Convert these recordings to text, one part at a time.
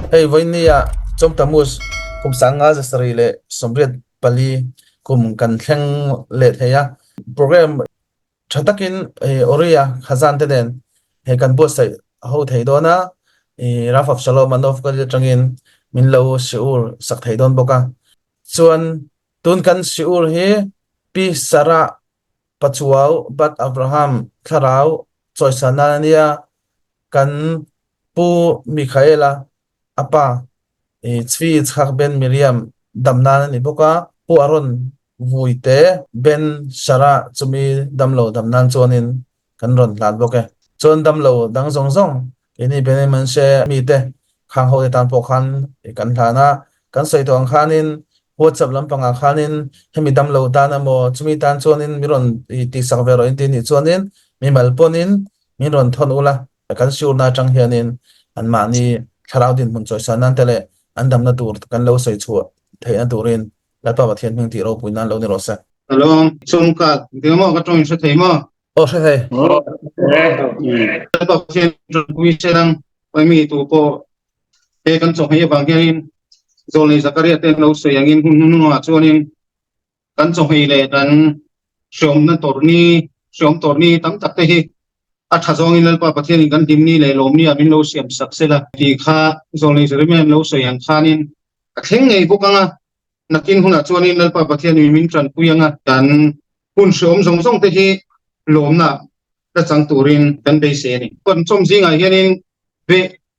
Hei vawinia Chawm Tammuz kum 1974 kum kan thleng leh thei a. Program tha takin Oriya Khazan te nen hei kan buatsaih ho thei dawn a, Rav Avshalom a North Korea atangin min lo shiur sak thei dawn bawk a. Chuan tun kan shiur hi Pi Sarah Pachuau Bat Avraham thlarau chawisan nan a nia, kan Pu Michaela a pa Tzvi Yitzhak Ben Miriam dam nan a ni bawk a, Pu Aron Vuite Ben Sarah chumi damlo dam nan chuanin kan rawn hlan bawk e. Chuan damlo dang zawng zawng keini Bnei Menashe mite khang ho te tan pawh khan kan hlan a, kan sawi tawh ang khanin WhatsApp lampangah khanin hemi damlo tan emaw chumi tan chuanin min rawn tihsak ve rawh in ti nih chuanin mimal pawnin min rawn thawn ula. Kan siurna atang hianin anmahni thlarau dinhmun chawisan nan te leh an damna tur kan lo sawi chhuah theihna turin Lalpa Pathian hming tih ropui nan lo ni rawh se. Hello, Chawngkat, engtin maw ka tawng in hre thei maw? Aw hre thei. Lalpa Pathian ṭanpui se lang mi tu pawh he kan chawhmeh avang hianin Zawlnei Zakaria te an lo sawi angin hun hnuhnungah chuanin kan chawhmeh leh kan hreawmna tawrhni hreawm tawrhni tam tak te hi a tha zawngin Lalpa Pathianin kan hlimni leh lawmni ah min lo siam sak sela tih kha Zawlnei Jeremiah an lo sawi ang khanin a thleng ngei bawk ang a, nakin hunah chuanin Lalpa Pathianin min tanpui ang a, kan hun hreawm zawng zawng te hi lawmna la chang turin kan beisei a ni. Kan chawm zingah hianin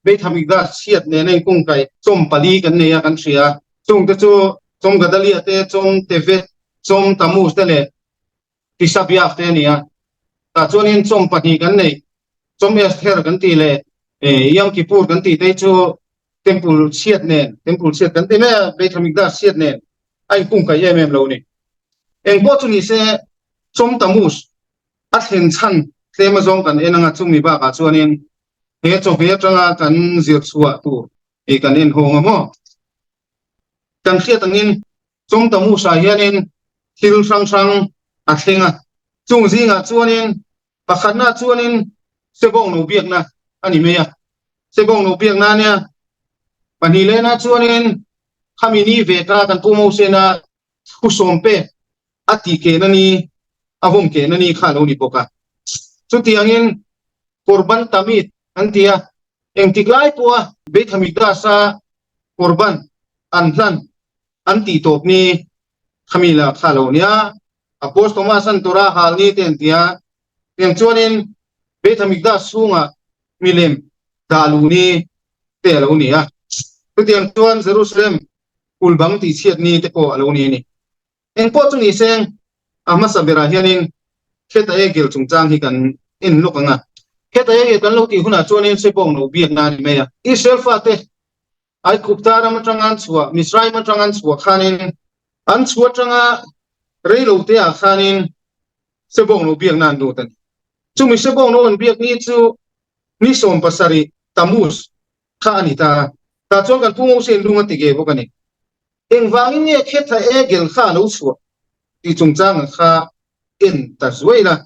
Beithamikdas chhiat nena inkungkaih chawm pali kan nei a kan hria. Chungte chu Chawm Gadalia te, Chawm Tevet, Chawm Tammuz te leh Tisha B'Av te a ni a. Tah chuanin chawm pahnih kan neih, Chawm Esther kan tih leh Yom Kippur kan tih te hi chu Temple chhiat nen, Temple chhiat kan ti mai a, Beithamikdas chhiat nen a inkungkaih em em lo a ni. Engpawh chu ni se Chawm Tammuz a thlen chhan tlem azawng kan en anga chumi bakah chuanin he chawhmeh atanga kan zir chhuah tur hi kan en hawng a maw? Kan hriat angin Chawngtamusa hianin thil hrang hrang a thleng a, chung zingah chuanin pakhatna chuanin Sebawng lo biakna a ni mai a, Sebawng lo biakna a nia. Pahnih lehna chuanin khami ni ve ta kan Pu Mosena thu sawm pek a tih kehna ni, a vawm kehna ni kha a lo ni bawk a. Chutiangin Qurban Tamid an ti a, engtik lai pawha Beit HaMikdash-a Qurban an hlan an tih tawp ni khami lah kha a lo nia. Apost Thomas-a'n Torah hal ni te an ti a, tiang chuanin Beit HaMikdash chhungah milem dah luh ni te a lo ni a. Chutiang chuan Jerusalem kul bang tihchhiat ni te pawh a lo ni a ni. Engpawh chu ni seng, a hmasa berah hianin Kheta Egel chungchang hi kan en lawk ang a. Kheta Egel kan lo tih hunah chuanin Sebawng lo biakna a ni mai a. Israel fate Aigupta ram atanga an chhuah, Mizraim atanga an chhuah khanin an chhuah atanga rei lo teah khanin Sebawng lo biakna an lut a ni. Chumi Sebawng lo an biak ni chu ni 17 Tammuz kha a ni ta a, tah chuan kan Pu Moses lung a ti ge bawk a ni. Engvangin nge Khetha Egel kha a lo chhuah tih chungchanga kha en ta zuai la.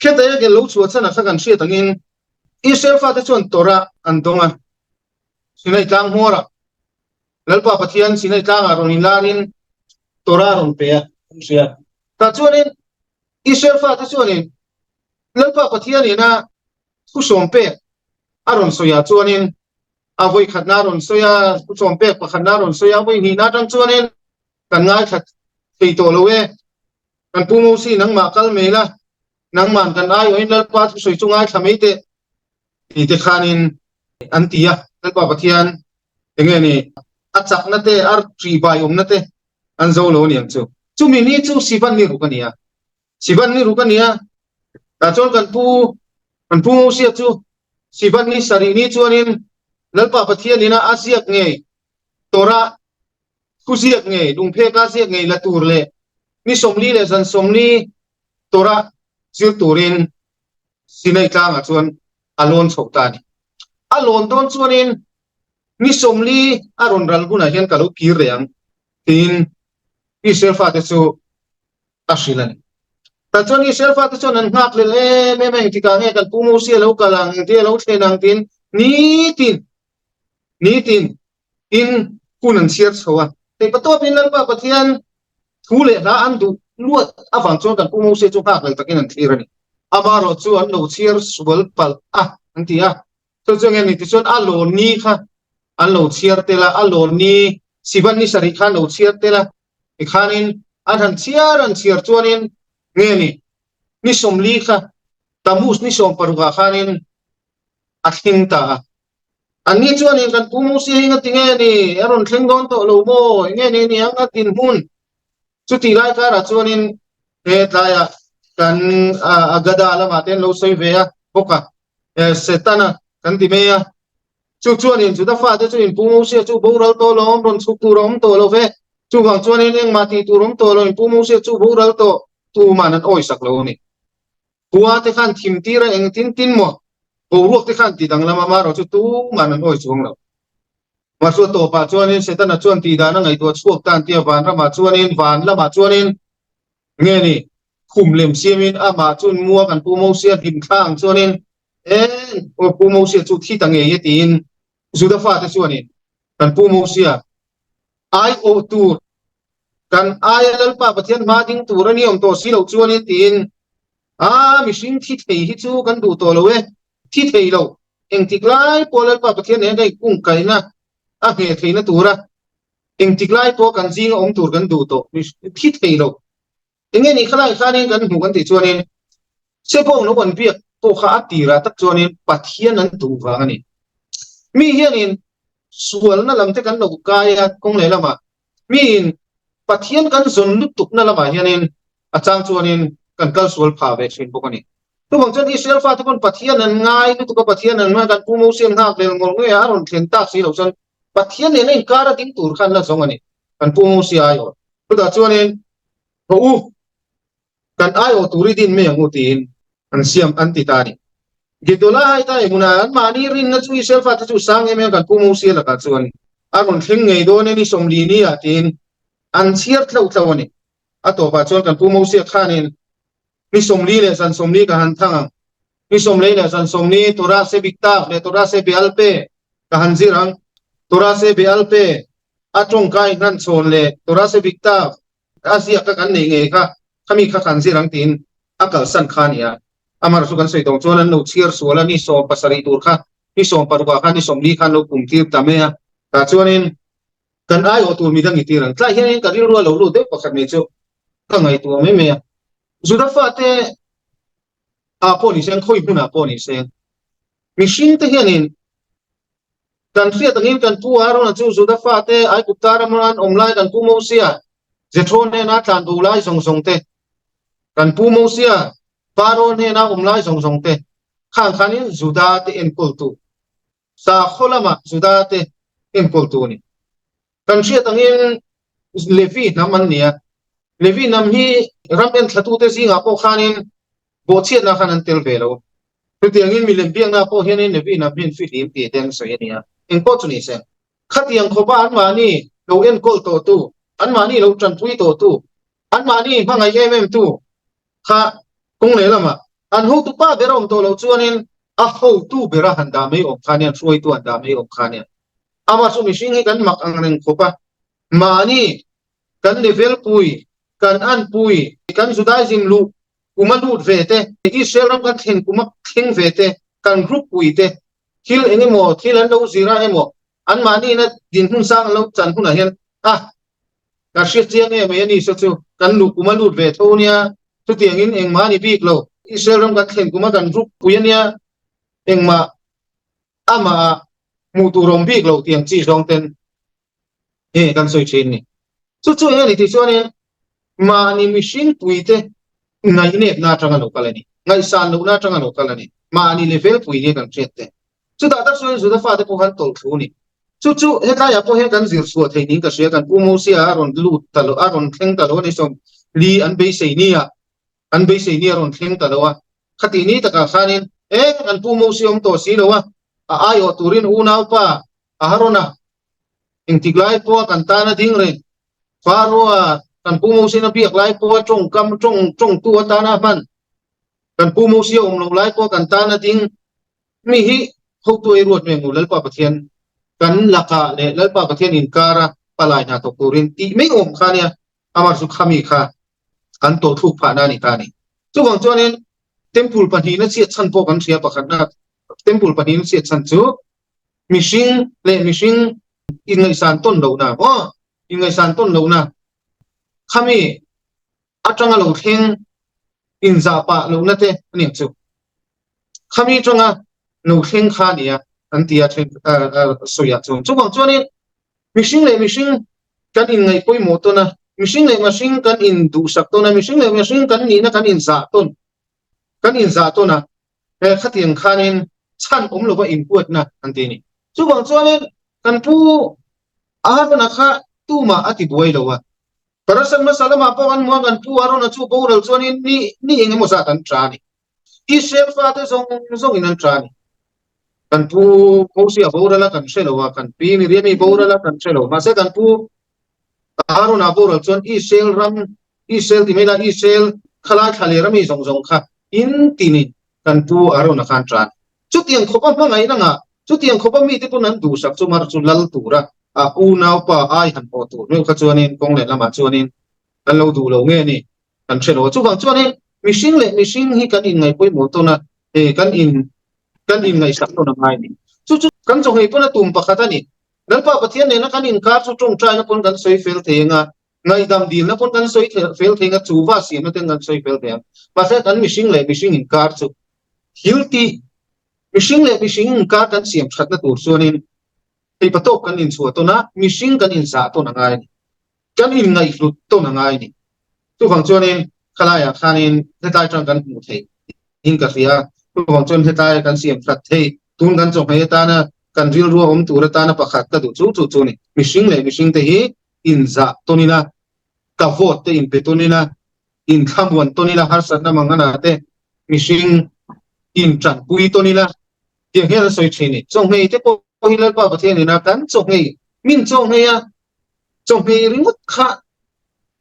Khetha Egel lo chhuah chhanah kha kan hriat angin Israel fate chuan Torah an dawng a, Sinai tlang hmawrah Lalpa Pathian Sinai tlangah rawn inlarin Torah rawn pe a kan hria. Tah chuanin Israel fate chuanin Lalpa Pathianin a Thusawm pek a rawn sawi ah chuanin a vawi khatna a rawn sawi a, thusawm pek pakhatna a rawn sawi a, vawi hnihna atang chuanin kan ngaithla thei tawh lo e. Kan Pu Mosi nangmah kal mai la, nangman kan aiawhin Lalpa thusawi chu ngaithla mai teh ti te khanin an ti a. Lalpa Pathian enge ni a chakna te, a ṭihbai awmna te an zo lo aniang chu. Chumi ni chu Sivan ni ruk a ni a. Sivan ni ruk a ni a, tah chuan kan pu kan pu Mosia chu Sivan ni sarih ni chuanin Lalpa Pathian ina a ziak ngei Torah thu ziak ngei lungpheka ziak ngei la tur leh ni 40 leh zan 40 Torah zir turin Sinai tlangah chuan a lawn chho ta a ni. A lawn dawn chuanin ni 40 a rawn ral hunah hian ka lo kir leh ang tiin Israel fate chu a hrilh a ni. Tah chuan Israel fate chuan an nghak lel em em a, engtikah nge kan Pu Mosia lo kal ang, engtia lo thlen ang tiin nitin. Nitin in hun an chhiar chho a. Theihpatawpin Lalpa Pathian thu leh hla an duh luat avang chuan kan Pu Mose chu nghak leh takin an thlir a ni. Amaherawh chu an lo chhiar sual palh a, an ti a. Chu chu enge ni tichuan a lawn ni kha an lo chhiar tel a, a lawn ni Sivan ni sarih kha an lo chhiar tel a, tikhanin an han chhiar an chhiar chuanin nge ni ni 40 kha Tammuz ni 16 ah khanin a thleng ta a. Anni chuanin kan Pu Mose hi nga tinge ni a rawn thleng dawn tawh lo maw? Enge ni ni ang a dinhmun? Chutih lai karah chuanin he tlaiah kan Agada lamah te an lo sawi ve a bawk a, Setana kan ti mai a. Chu chuanin Juda fate chu in Pu Mose chu boral tawh lo awm rawn chhuk tur a awm tawh lo ve. Chuvang chuanin engmah tih tur awm tawh lo in Pu Mose chu boral tawh tuman an awisak lo a ni. Khua te khan thim tir a eng tin tin maw? Boruak te khan ti danglam a, amaherawh chu tuman an awi chuang lo. Mahsua tawpah chuanin Setana chuan tih dan a ngaihtuah chhuak ta an ti a, vanramah chuanin, van lamah chuanin nge ni khum lem siamin amah chuan mua kan Pu Mosia hlim thla ang chuanin en aw Pu Mosia chu thi ta ngei e tiin Juda fate chuanin kan Pu Mosia aiawh tur kan aia Lalpa Pathian hma ding tur a ni awm tawh si loh chuanin tiin a mihring thi thei hi chu kan duh tawh lo e, thi thei lo engtik lai pawh Lalpa Pathian nen kan inkungkaihna a ngheh theihna tura engtik lai pawh kan zinga awm tur kan duh tawh thi thei lo Enge ni khalai khanin kan hmuh kan tih chuanin Sebawng lo an biak pawh kha a tirah tak chuanin Pathian an duh vang a ni. Mi hianin sualna lam te kan lo kai a kawng leh lamah miin Pathian kan zawn lutukna lamah hianin a chang chuanin kan kal sual phah ve thin bawk a ni. Chuvang chuan Israel fate pawn Pathian an ngai lutuk a, Pathian an ngai kan Pu Mose an nghak lel ngawr ngei a, a rawn thlen tak si loh chuan Pathian nena inkar a ding tur khan la zawng a ni kan Pu Mose aiawh. Chutah chuanin Haw u, kan aiawh tur i din mai ang u tiin an siam an ti ta a ni. Gedola hai hmunah anmahni rinna chu Israel fate chu sang em em kan Pu Mosia lakah chuan a rawn thleng ngei dawn e ni 40 ni ah tiin an chhiar tlauh tlauh a ni. A tawpah chuan kan Pu Mosia khanin ni 40 leh zan 40 ka han thang ang, ni 40 leh zan 40 Torah se biktak leh Torah se bealpe ka han zir ang, Torah se bealpe a tawngkai hnan chhawn leh Torah se biktak a ziak kha kan nei ngei kha, khami kha kan zir ang tiin a kalsan kha a ni a. Amar chu kan sawi tawng chuan an lo chhiar sual a, ni 70 tur kha ni 16 ah khan ni 40 khan lo kum tir ta mai a. Tah chuanin kan aiawh tur midang i tir ang. Tlai hianin ka rilru a lo lut deuh pakhat mai chu ka ngaihtuah mai mai a. Juda fate ah pawh ni se, an khawi hmunah pawh ni se, mihring te hianin Kan hriat angin kan pu Arona chu Juda fate Aigupta rama an awm lai kan pu Mosia Jethro hnena tlan bo lai zawng zawng te, kan pu Mosia Faro hnena awm lai zawng zawng te khang khanin Juda te enkawltu, sakhaw lama Juda te enkawltu a ni. Kan hriat angin Levi hnam an ni a, Levi hnam hi ram enthlatute zingah pawh khanin bawhchhiatna khan an tel ve lo. Chutiangin milem biakna pawh hianin Levi hnam hi an fihlim tih te an sawi a ni a, engpawh chu ni se. Khatiang khawpa anmahni lo enkawl tawhtu, anmahni lo tanpui tawhtu, anmahni hmangaih em em tu kha kawng leh lamah an hotu pa ber a awm tawh loh chuanin a hotu bera han dah mai awm kha nia, hruaitu han dah mai awm kha nia. Amah chu mihring hi kan mak ang reng khawp a, mahni kan level pui, kan anpui, kan Judaism luh kum a lut ve te, Israel ram kan thlen kum a thleng ve te, kan group pui te, thil eng emaw thil an lo zir a emaw anmahni na dinhmun sang an lo chan hunah hian a ka hriat chiang em mai a ni saw chu kan luh kum a lut ve tho nia, chutiangin engmah a ni bik lo, Israel ram kan thlen kum a kan group pui a nia, engmah amah ah hmuh tur awm bik lo tiang chi zawng ten nge kan sawi thin ni. Chu chu eng a ni tih chuanin mahni mihring puite ngaihnepna atanga lo kal a ni, ngaihsan lohna atanga lo kal a ni, mahni level pui nge kan hriat te. Chutah tak chuan Juda fate pawh khan tawlh thu a ni. Chu chu hetlaiah pawh hian kan zir chhuah thei niin ka hria, kan Pu Mosia a rawn lut ta lo, a rawn thleng ta lo a ni 40 an beisei nia, an beisei nia a rawn thleng ta lo a, Khati ni takah khanin eng an Pu Mosia awm tawh si lo a, a aiawh turin unaupa Aharona engtik lai pawha kan tana ding reng, Faroa kan Pu Mosian a biak lai pawha tawngkam tawng tawngtu atana a hman, kan Pu Mosia awm loh lai pawha kan tana ding mi hi hotu ei ruat mai ang u Lalpa Pathian. Kan lakah leh Lalpa Pathian inkara palai hna thawk turin tih mai awm kha nia, amah chu khami kha an tawhthluk phahna a ni ta a ni. Chuvang chuanin Temple pahnihna chhiat chhan pawh kan hria pakhatna Temple pahnihna chhiat chhan chu mihring leh mihring inngaihsan tawn lohna maw inngaihsan tawn lohna khami atanga lo thleng inzah pah lohna te a ni ang chu. Khami atanga lo thleng kha a ni a an ti a then sawiah chuan. Chuvang chuanin mihring leh mihring kan inngaih pawimawh tawn a, mihring leh mihring kan induhsak tawn a, mihring leh mihring kan nihna kan inzah tawn kan inzah tawn a, he khatiang khanin chhan awm lova inhuatna an ti a ni. Chuvang chuanin kan pu Aharona kha tumah a ti buai lo a, Parasat hmasa lamah pawh an hmu a, kan pu Arona chu boral chuanin ni ni eng emaw zat an ṭa a ni. Israel fate zawng zawngin an ṭa a ni. Kan pu Mosia boral a kan hre lo a, kan pi Miriami boral a kan hre lo. Mahse kan pu Arona boral chuan Israel ram, Israel ti mai la, Israel khalai thla leh rami zawng zawng kha in tinin kan pu Arona kha an ṭa a ni. Chutiang khawpa hmangaihna ngah, chutiang khawpa mite pawn an duhsak chu mar chu lal tura a unaupa ai han haw tur meuh kha chuanin kawng leh lamah chuanin kan lo duh lo nge ni kan hre lo a. Chuvang chuanin mihring leh mihring hi kan inngaih pawimawh tawn a, he kan in kan inngaihsak tawn a ngai ni. Chu chu kan chawhmeh pawn a tum pakhat a ni. Lalpa Pathian nena kan inkar chu tawngtaina pawn kan sawi fel thei ang a, ngaihdam dilna pawn kan sawi fel thei ang a, chu va siamna ten kan sawi fel thei ang. Mahse kan mihring leh mihring inkar chu thil tih mihring leh mihring inkar kan siam thatna tur chuanin Theihpa tawk kan inchhuah tawn a, mihring kan inzah tawn a ngai a ni. Kan inngaihhlut tawn a ngai a ni. Chuvang chuanin khalaiah khanin hetlai tang kan hmuh theih in ka hria. Chuvang chuan hetlai kan siam that thei. Tun kan chawhmei atana kan rilru a awm tur atana pakhat ka duh chu chu chu a ni. Mihring leh mihring te hi inzah tawn ila, ka vote te inpe tawn ila, inthlamuan tawn ila, harsatna manganah te mihring intanpui tawn ila, Tiang hian an sawi thin i, Chawnghei te pawh hi Lalpa Pathian ina kan chawnghei, min chawnghei a, chawnghei ringawt kha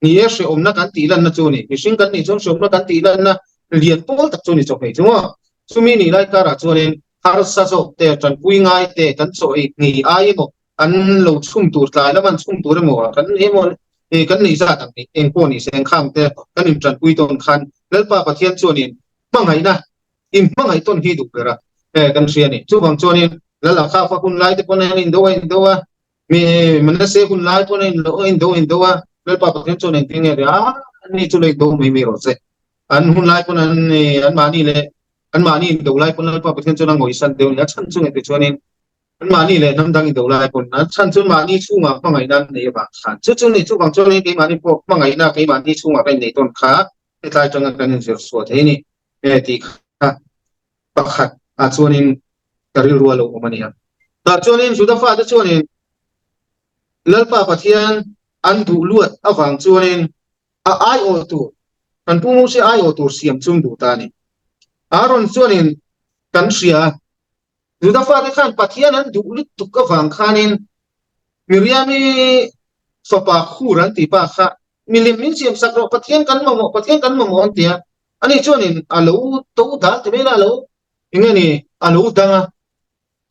ni e, hrehawmna kan tih lanna chu a ni. Mihring kan nih chuan hrehawmna kan tih lanna lian pawl tak chu a ni chawnghei chu maw? Chumi nih lai karah chuanin harsa zawk te, tanpui ngai te, kan chaw ei hni ai emaw, an lo chhum tur tlai lama an chhum tur emaw kan emaw kan nei zat ang nih eng pawh ni se engkhang te kan intanpui tawn khan Lalpa Pathian chuanin hmangaihna in hmangaih tawn hi duh ber a eh kan hria a ni. Chuvang chuanin Lal Akhafa hun lai te pawn an indo a indo a, mi Manase hun lai pawn an indo a indo a, Lalpa Pathian chuan engtin nge ria ani chu lo indo mai mai rawh se. An hun lai pawn an anmahni leh anmahni indo lai pawn Lalpa Pathian chuan a ngawisan deuh a ni. A chhan chu engti chuanin anmahni leh hnam dang indo lai pawn a chhan chu mahni chhungah hmangaihna an nei avang khan chu chu ni. Chuvang chuanin keimahni pawh hmangaihna keimahni chhungah kan innei tawn kha hetlai atanga kan inzir chhuah thei a ni. Nge tih kha pakhat ah chuanin ka rilru a lo awm a nia. Tah chuanin Juda fate chuanin Lalpa Pathian an duh luat avang chuanin a aiawh tur, kan Pu Mose aiawh tur siam chu an duh ta a ni. Aaron chuanin kan hria a, Juda fate khan Pathian an duh lutuk avang khanin Miriami fapa Hur an tih pa kha milim min siam sak rawh, Pathian kan mamawh, Pathian kan mamawh an ti a. Ani chuanin a lo to dal ti mai la, a lo eng nge ni, a lo dang a.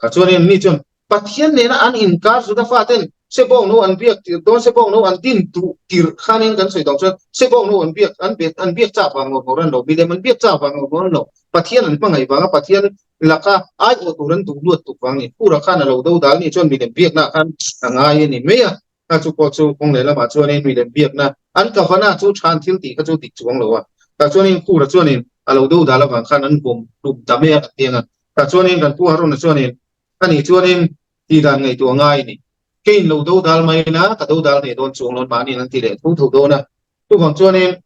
Kha chuanin mi chuan Pathian nena an inkar Juda faten Sebawngno an biak tir dawn, Sebawngno an din duh tir khanin kan sawi dawng chuan Sebawngno an biak an bet an biak chak vang ngawr ngawr an lo, milem an biak chak vang ngawr ngawr an lo, Pathian an hmangaih vanga Pathian laka aiawh tur an duh luat tuk vang ni. Phura khan a lo do dal ni chuan milem biakna khan a ngai a ni mai a. Kha chu pawh chu kawng leh lamah chuanin milem biakna an kavana chu than thil tih kha chu dik chuang lo a. Tah chuanin Phura chuanin a lo do dal avang khan an bawm hlum ta mai a kan ti ang a. Tah chuanin kan Pu Haruna chuanin ani chuanin tih dan ngaihtuah ngai a ni. Keiin lo do dal mai ila ka do dal hneh dawn chuang lo mahniin an ti leh tho tho dawn a. Chuvang chuanin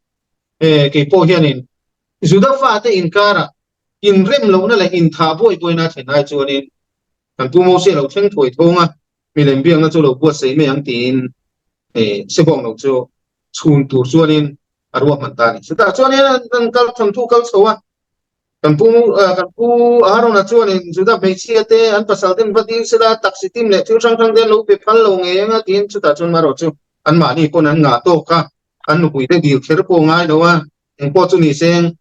kei pawh hianin Juda fate inkarah inrem lohna leh inthah buai buaina a thlen ai chuanin kan Pu Mose lo thleng thuai thawng a, milem biakna chu lo buatsaih mai ang tiin Sebawng lo chu chhun tur chuanin a ruahman ta a ni. Chutah chuanin an kal thawnthu kal chho a, kan pu kan pu Aarona chuanin Juda hmeichhia te an pasal ten va dil sela taksi tim leh thil hrang hrang te an lo pe phal lo ngei ang a tiin chutah chuan marawh chu anmahni pawn an ngah tawk a, an nupui te dil kher pawh ngai lo a, engpawh chu ni seng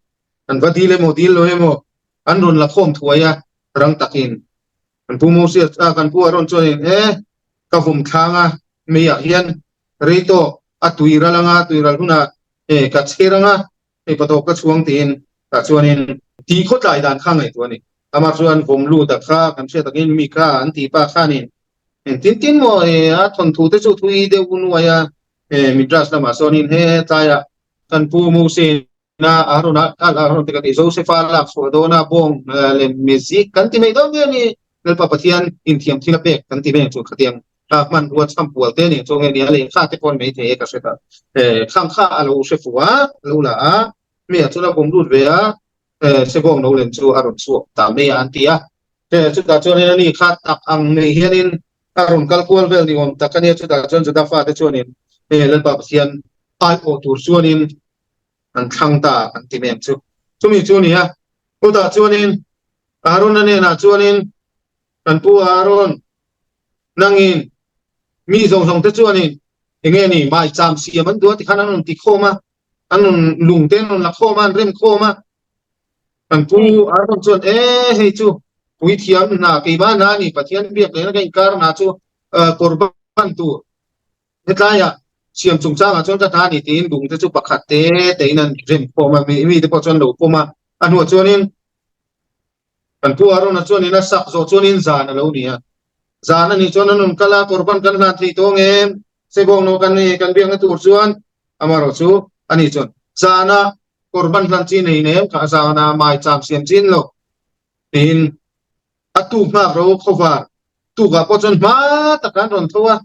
an va dil emaw dil lo emaw an rawn la khawm thuai a rang takin. Kan pu Moses a kan pu Aaron chuanin e ka vum thlang a meiah hian rei tawk a tui ral anga tui ral hunah e ka chher anga hei patawk ka chhuang tiin tah chuanin tih khawtlai dan kha ngaihtuah a ni. Amah chuan vawm lut a kha kan hriat takin mi kha an tih pa khanin engtin tin maw e a thawnthu te chu thui deuh unuai a e Midrash lamah sawnin he tlaiah kan pu Moses na Aaron a Aaron te ka ti Joseph a lak chhuah dawn a bawng leh mizik kan ti mai dawn nge ni Lalpa Pathian inthiam thil a pek kan ti mai ang chu khatiang a hmanrua chhampual te nen chuan nge ni a lehkha te pawh an mai thei e ka hre ta khang kha a lo hre fuh a a lo la a mi ah chuan a vawm lut ve a sebawng no lem chu a rawn chhuak ta mai a an ti a chutah chuanin ani kha tak ang nei hianin a rawn kal kual vel ni awm tak a nia chutah chuan Juda fate chuanin Lalpa Pathian aiawh tur chuanin an thlang ta an ti mai ang chu. Chumi chu a ni a, chutah chuanin Aaron-a hnenah chuanin kan pu Aaron nangin mi zawng zawng te chuanin eng nge ni maicham siam an duh a tikhan an rawn ti khawm a, an rawn lung te an rawn la khawm a, an rem khawm a. Kan pu Aaron chuan e hei chu puithiam hna keimah hna a ni Pathian biak lehna ka inkar hna chu kawr ban tur Hetlaiah siam chungchangah chuan ka hna a ni tiin lung te chu pakhat te tein an rem khawm a, mi te pawh chuan lo pawm a, a hnuah chuanin kan pu Arona chuanin a sak zawh chuanin zan a lo ni a, zan a nih chuan an rawn kal a, Qurban kan hlan thei tawh ngem? Sebawng no kan ni kan biakna tur chuan amaherawh chu a ni chuan zana Qurban hlan chi nei nem kha zana maicham siam chin lo tiin A tuk nghak ro khawvar tukah pawh chuan hma taka an rawn tho a,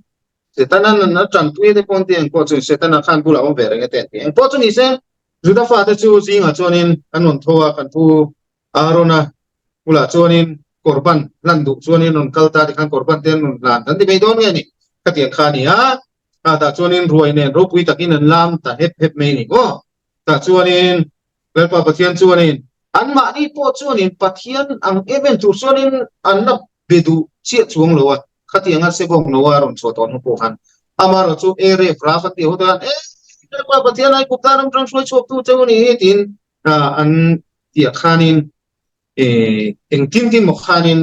Setana an a tanpui te pawh an ti engpawh chu Setana khan bulah awm ve reng e te an ti. Engpawh chu ni se, Juda fate chu zingah chuanin an rawn tho a, kan pu Aarona bulah chuanin Korban hlan duh chuanin rawn kal ta tikhan Korban te an rawn hlan kan ti mai dawn nge ni? Khatiang kha a ni a, tah chuanin ruai nen ropui takin an lam ta hep hep mai ni maw? Tah chuanin Lalpa Pathian chuanin anmahni pawh chuanin Pathian ang em em tur chuanin an la be duh chiah chuang lo a, khatianga sebawng lo a rawn chhuah tawh hnu pawh khan amaherawh chu Erev Rav an tih ho te khan e Lalpa Pathian ai Gupta ram tang hruai chhuak tu cheu a ni hi tiin an tih khanin engtin tin maw khanin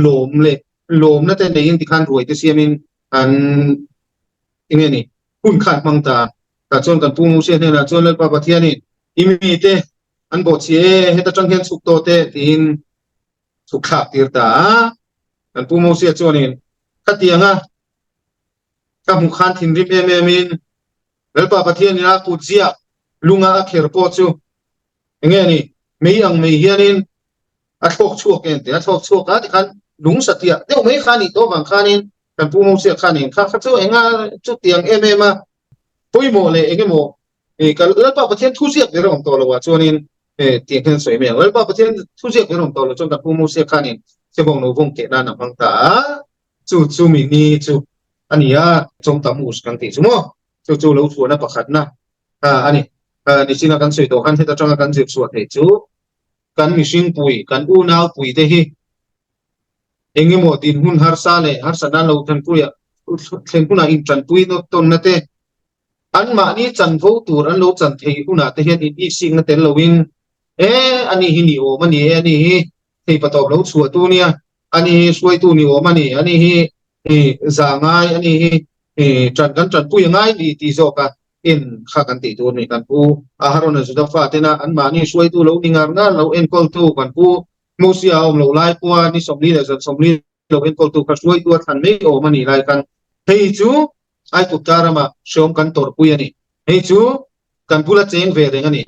lawm leh lawmna te neiin tikhan ruai te siamin an enge ni hun khan hmang ta. Tah chuan kan pu Moses hnenah chuan Lalpa Pathianin i mite an bawhchhi e, heta tang hian chhuk tawh teh tiin chhuk thlak tir ta a. Kan pu Moses chuanin khatianga ka hmuh khan thinrim em emin Lalpa Pathianin a kut ziak lunga a kher pawh chu enge ni mei ang mei hianin a thlawk chhuak em tih a thlawk chhuak a tikhan lung satliah deuh mai kha nih tawh vang khanin kan pu Moses khanin kha kha chu enga chutiang em em a pawimawh leh eng emaw ka Lalpa Pathian thu ziak ber a awm tawh lo ah chuanin tiang hian sawi mai ang. Lalpa Pathian thu ziak ber a awm tawh lo chuan kan pu Mosia khanin Sebawng no vawng keh nan a hmang ta a, chu chu mi ni chu a ni a, Chawmtamus kan tih chu maw, chu chu lo chhuahna pakhatna a ni. Nichina kan sawi tawh khan heta tanga kan zir chhuah theih chu kan mihring pui, kan unau pui te hi eng emaw dinhmun harsa leh harsatna lo thlenpuia thlen hunah intanpui tawnna te, anmahni chanvo tur an lo chan thei hunah te hian inihsikna tel loin e ani hi ni awm a ni e, ani hi theipatawp lo chhuahtu nia, ani hi hruaitu ni awm a ni, ani hi za ngai, ani hi tan kan tanpui a ngai ni tih zawka en kha kan tih tur a ni. Kan pu Aharona Juda fatena anmahni hruaitu lo ni ngar ngar lo enkawltu kan pu Mosia a awm loh lai pawha ni 40 leh zan 40 lo enkawltu kha hruaitu a thlan mai awm a nih lai khan hei chu Aigupta rama hreawm kan tawrhpui a ni. Hei chu kan bula cheng ve reng a ni.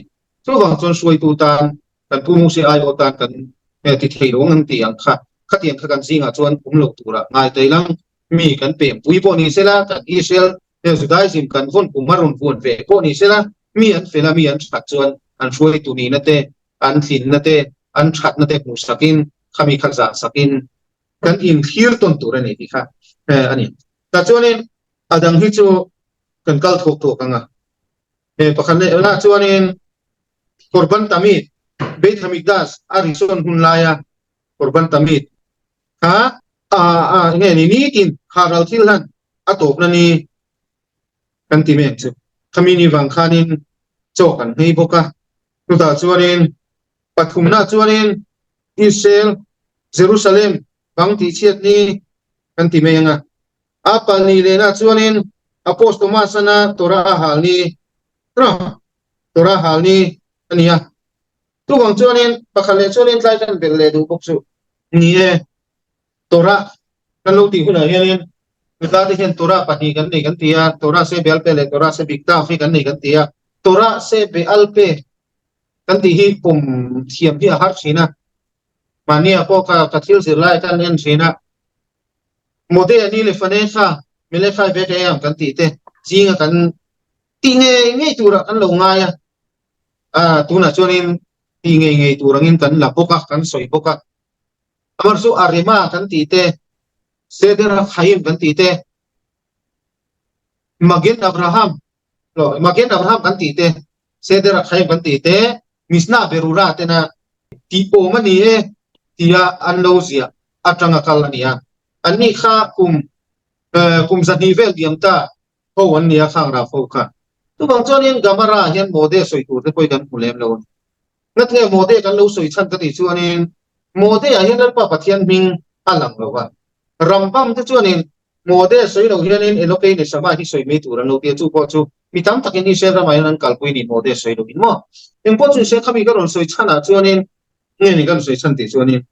Chuvang chuan hruaitu tan kan pu Mosia aiawh tan kan ti thei lo ang an ti ang kha. Khatiang kha kan zingah chuan awm lo tura ngai thei lang. Mi kan pempui pawh ni sela, kan Israel Judaism kan vawn kum a rawn vuan ve pawh ni sela, mi an fel a, mi an that chuan an hruaitu nihna te, an tlinna te, an thatna te hmuh sakin, khami kha zah sakin kan inthlir tawn tur a ni tih kha a ni. Tah chuanin a dang hi chu kan kal thawk thawk ang a. Pakhat leh lah chuanin Korban Tamid, Beit Hamikdash a risawn hun laia Korban Tamid kha enge ni nitin kha ral thil hlan a tawpna ni kan ti mek chu. Khami ni vang khanin chaw kan nghei bawk a. Chutah chuanin pathumna chuanin Israel, Jerusalem. Bang tihchhiat ni kan ti mai ang a. A pahnih lehna chuanin Apostle Thomas-ana Torah a hal ni, Torah hal ni a ni a. Chuvang chuanin pakhat leh chuanin tlai kan belh leh duh bawk chu ni e. Torah kan lo tih hunah hianin mitlate hian Torah pahnih kan nei kan ti a, Torah se Bealpe leh Torah se Biktav hi kan nei kan ti a. Torah se Bealpe kan tih hi pawm thiam hi a har thin a, mahnia pawh ka ka thil zir lai khan en thin a, Mode a ni le fane kha Melekhai ve ka em kan tih te zinga kan tih ngei ngei turah kan lo ngai a, ah tunah chuanin tih ngei ngei tur angin kan la bawk a, kan sawi bawk a. Amar chu Arema kan tih te, Seder HaChaim kan tih te, Magen Avraham, lo, Magen Avraham kan tih te, Seder HaChaim kan tih te, Mishnah Berurah tena tih awm a ni e tia an lo ziah atanga kal a ni a. Anni kha kum kum 200 vel diam ta ho an ni a khang rah fo kha. Chuvang chuanin Gamara hian Mode sawi tur te pawh hi kan hmu lem lo a ni. Ngatinge Mode kan lo sawi chhan ka tih chuanin Mode ah hian Lalpa Pathian hming a lang lo va. Rambam te chuanin Mode sawi lo hianin Elokei Neshama hi sawi mai tur an lo ti a, chu pawh chu mi tam takin Israel ramah hian an kalpui ni Mode sawi loin maw. Engpawh chu nise khami ka rawn sawi chhanah chuanin nge ni ka rawn sawi chhan tih chuanin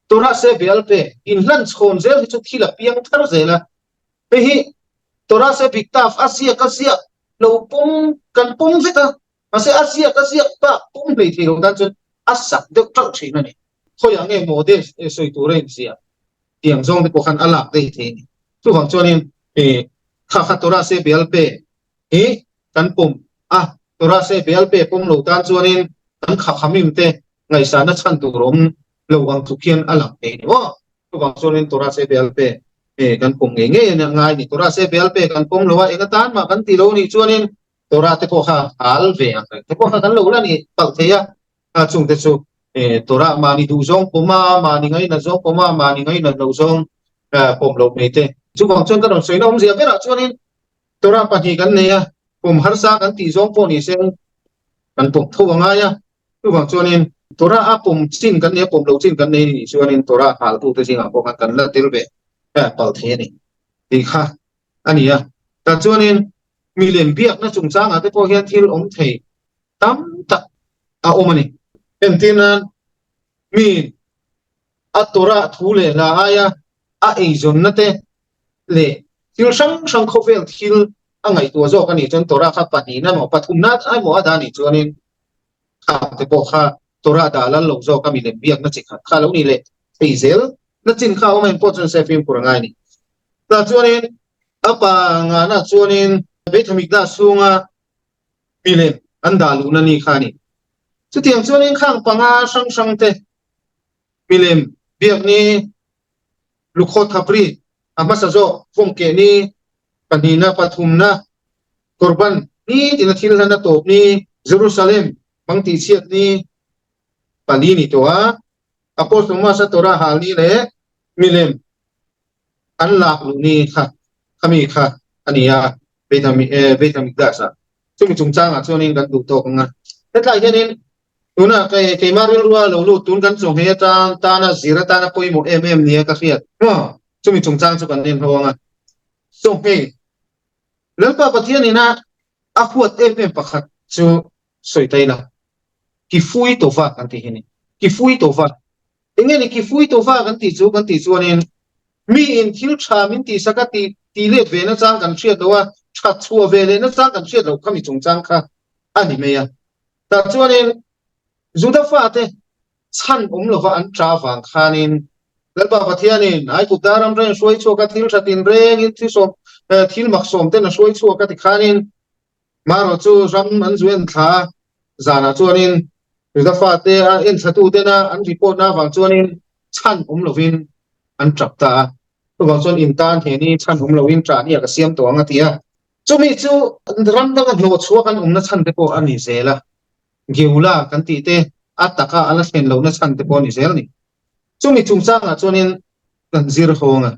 Torah se Bealpe inhlan chhawn zel hi chu thil a piang thar zel a, hei hi Torah se Biktaf a ziak a ziak lo pawm kan pawm vek a, Mahse a ziak a ziak bak pawm hlei thei lo tan chuan a sak deuh ṭauh ṭhin a ni. Khawiah nge Mode sawi tur a inziah tiang zawng te pawh khan a lak daih thei a ni. Chuvang chuanin kha kha Torah se bial pe hi kan pawm a, Torah se bial pe pawm lo tan chuanin kan kha khamim te ngaihsahna chhan tur awm lo ang tluk hian a lang thei a ni maw. Chuvang chuanin Torah se bial pe kan pawm ngei ngei a nia ngai a ni. Torah se bial pe kan pawm lo a, eng atan mah kan ti lo a nih chuanin Torah te pawh kha hal ve ang reng te pawh kha kan lo la ni palh thei a, a chung te chu Torah mahni duh zawng pawm a, mahni ngainat zawng pawm a, mahni ngainat loh zawng pawm loh mai te. Chuvang chuan ka rawn sawi na awmzia berah chuanin Torah pahnih kan nei a, pawm harsa kan tih zawng pawh ni se kan pawm tho a ngai a, chuvang chuanin Torah a pawm chin kan nei a, pawm loh chin kan nei nih chuanin Torah haltute zingah pawh khan kan la tel ve palh thei a ni tih kha a ni a. Tah chuanin milem biakna chungchangah te pawh hian thil awm thei tam tak a awm a ni. Entir nan mi a Torah thu leh hla aia a eizawnna te leh thil hrang hrang khawvel thil a ngaihtuah zawk a nih chuan Torah kha pahnihna emaw pathumna emaw a dah a nih chuanin Khang te pawh kha Torah dah lal lo zawk a milem biakna chi khat kha lo ni leh thei zel na chin kha a awm a engpawh chuan se fimkhur a ngai a ni. Tah chuanin a pa ngahna chuanin Beithamikna chhunga milem an dah luhna ni kha a ni. Chutiang chuanin khang panga hrang hrang te milem biak ni Lukhawt Thapri a hmasa zawk Vawmkeh ni pahnihna pathumna Qurban ni tina thil hlan a tawp ni Jerusalem hmang tihchhiat ni pali ni tawh a, Apostle Thomas a Torah hal ni leh milem an lak luh ni kha khami kha a ni a, Beit HaMikdash ah. Chumi chungchangah chuanin kan duh tawk ang a. Hetlai hianin tuna keimah rilrua lo lut tun kan chawnghei atang tana zir atana pawimawh em em nia ka hriat. Chumi chungchang chu kan en ho ang a. Chawnghei Lalpa Pathian ina a huat em em pakhat chu sawi ta ila, Kifui Tova kan tih hi a ni. Kifui Tova. Enge ni Kifui Tova kan tih chu kan tih chuanin mi in thil tha min tihsak a tih tih let ve nachang kan hriat loh a, that chhuah ve leh nachang kan hriat loh khami chungchang kha a ni mai a. Tah chuanin Juda fate chhan awm lova an ṭah avang khanin Lalpa Pathianin Aigupta ram reng hruai chhuak a, thil ṭha tinrengin thil sawm thil mak sawm ten a hruai chhuak a ti khanin marawh chu ram an zu en thla a, zanah chuanin Juda fate a en thla tutena an report na avang chuanin chhan awm lovin an ṭap ta a, chuvang chuan in tan he ni chhan awm lovin ṭah ni a ka siam tawh ang a ti a, chumi chu ram danga hnawh chhuak an awmna chhan te pawh a ni zel a. Geula kan tih te a taka a la thlen lohna chhan te pawh a ni zel a ni. Chumi chungchangah chuanin kan zir hawng a.